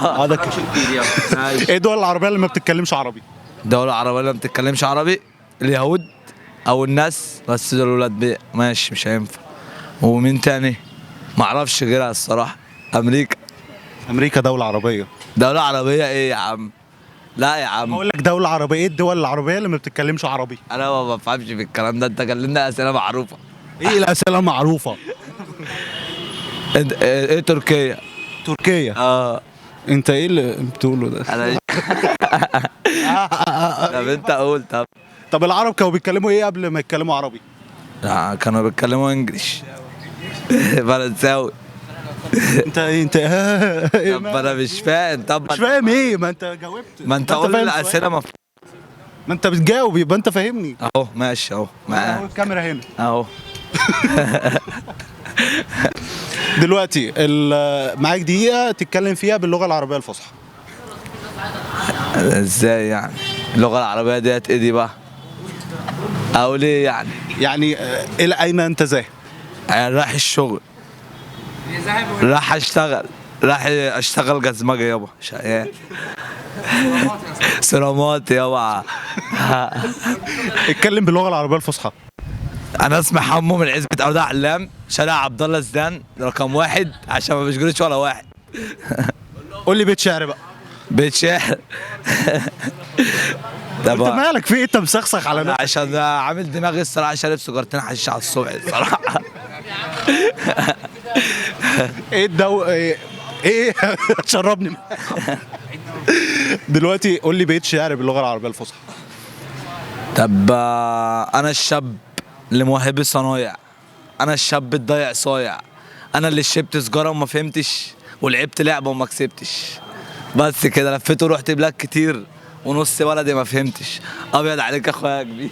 هذا ايه الدول العربية اللي ما بتتكلمش عربي؟ دولة عربية اللي ما بتتكلمش عربي؟ اليهود او الناس، بس دول ولاد بيه، ماشي مش هينفع. ومين تاني؟ معرفش غيرها الصراحة. امريكا. امريكا دولة عربية. دولة عربية ايه يا عم؟ لا يا عم. بقول لك دولة عربية، ايه الدول العربية اللي ما بتتكلمش عربي؟ انا ما بفهمش في الكلام ده، انت كلمنا اسئلة معروفة. ايه الاسئلة المعروفة؟ ايه تركيا؟ تركيا. اه. انت ايه اللي بتقوله ده؟ انا طب انت قول. طب طب العرب كانوا بيتكلموا ايه قبل ما يتكلموا عربي؟ لا، كانوا بيتكلموا English، فرنساوي. انت إيه؟ طب انا مش فاهم. طب مش فاهم ايه؟ ما انت جاوبت. ما انت قول فاهم الاسئلة سؤال. ما ما انت بتجاوب يبقى انت فاهمني. اهو ماشي اهو اهو معاك. الكاميرا هنا اهو. دلوقتي معاك دقيقة تتكلم فيها باللغة العربية الفصحى. ازاي يعني؟ اللغة العربية ديت ايه دي بقى؟ اقول ايه يعني؟ يعني الى اين انت ذاهب؟ يعني رايح الشغل، راح اشتغل، راح اشتغل جزمجة يابا، شقيان سرامات يابا. اتكلم باللغة العربية الفصحى. انا اسمي حمو من عزبة اودع علام، شارع عبد الله زدان رقم 1، عشان ما بشغلش ولا واحد. قول لي بيت شعر بقى. بيت شعر؟ انت مالك في ايه؟ انت مسخسخ على نفسك. عشان عامل دماغي الصراحة، شارب سيجارتين حشيش على الصبح الصراحة. ايه الدو ايه ايه شربني دلوقتي. قول لي بيت شعر باللغة العربية الفصحى. طب انا الشاب اللي موهبي صنايع، انا الشاب الضايع صايع، انا اللي شربت سجاره وما فهمتش، ولعبت لعبه وما كسبتش، بس كده لفيت ورحت بلاد كتير ونص بلدي ما فهمتش. ابيض عليك يا اخويا يا كبير.